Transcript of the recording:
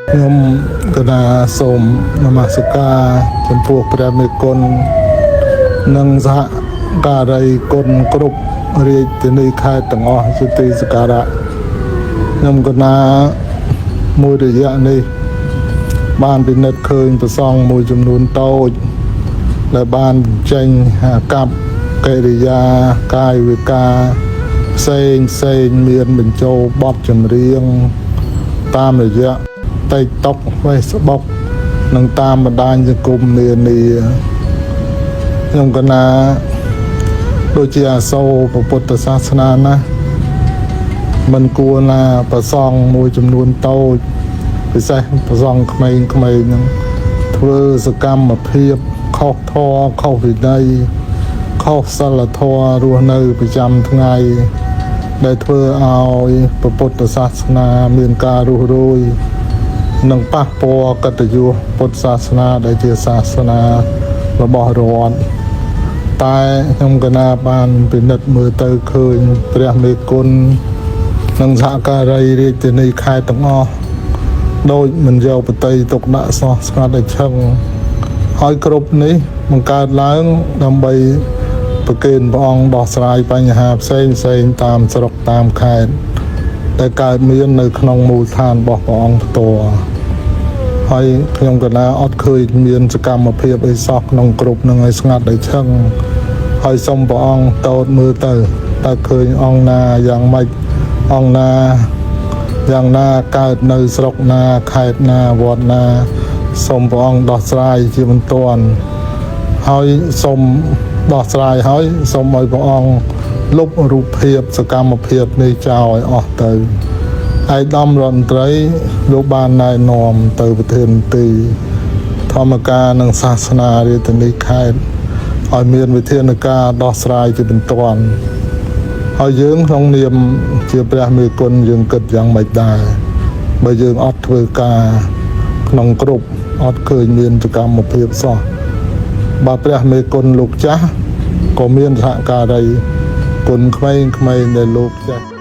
ខ្ញុំកណាសូមនមស្ការចំពោះព្រះមេគុណនិងសហការីគុណគ្រប់រាជធានីខេត្តទាំងអស់ជាទីសក្ការៈខ្ញុំកណាមួយរយៈនេះ បានពិនិត្យឃើញប្រសង់មួយចំនួនតូចដែលបានចេញអាកប្បកិរិយាកាយវិការផ្សេងផ្សេងមានបញ្ចូលបទចម្រៀង តាមរយៈ TikTok Facebook និងតាមបណ្ដាញសង្គមនានាខ្ញុំកណាដូចជាអាសូរពុទ្ធសាសនាណាមិនគួរណាប្រសង់មួយចំនួនតូចពិសេសប្រសង់ក្មេងៗហ្នឹងធ្វើសកម្មភាពខុសធម៌ខុសវិន័យខុសសិលធម៌រស់នៅប្រចាំថ្ងៃ ដែលធ្វើឲ្យពុទ្ធសាសនាមានការរុះរោយនិងប៉ះពាល់កិត្តិយសពុទ្ធសាសនាដែលជាសាសនារបស់រដ្ឋតែខ្ញុំកណាបានពិនិត្យមើលទៅឃើញព្រះមេគុណនិងសហការីរាជធានីខេត្តទាំងអស់ដោយមិនយកបតីទុកដាក់សោះស្ងាត់ឲ្យឈឹងហើយគ្រប់នេះបង្កើតឡើងដើម្បី ប្រគេនព្រះអង្គដោះស្រាយបញ្ហាផ្សេងផ្សេងតាមស្រុកតាមខេត្តដែលកើតមាននៅក្នុងមូលដ្ឋានរបស់ព្រះអង្គផ្ទាល់ហើយខ្ញុំកណាអត់ឃើញមានសកម្មភាពអីសោះក្នុងគ្រប់នឹងឲ្យស្ងាត់ឲ្យឈឹងហើយសូមព្រះអង្គតោតមើលទៅតើឃើញអង្គណាយ៉ាងម៉េចអង្គណាយ៉ាងណាកើតនៅស្រុកណាខេត្តណាវត្តណាសូមព្រះអង្គដោះស្រាយជាបន្ទាន់ ហើយសូមដោះស្រាយហើយសូមឲ្យព្រះអង្គលុបរូបភាពសកម្មភាពនេះចោលឲ្យអស់ទៅឯកឧត្តមរដ្ឋមន្ត្រីលោកបានណែនាំទៅប្រធានមន្ទីរធម្មការនិងសាសនារាជធានីខេត្តឲ្យមានវិធានការដោះស្រាយជាបន្ទាន់ហើយយើងក្នុងនាមជាព្រះមេគុណយើងគិតយ៉ាងម៉េចដែរបើយើងអត់ធ្វើការក្នុងគ្រប់អត់ឃើញមានសកម្មភាពសោះ បើព្រះមេគុណលោកចាស់ក៏មានសហការីគុណក្មេងៗដែលលោកចាស់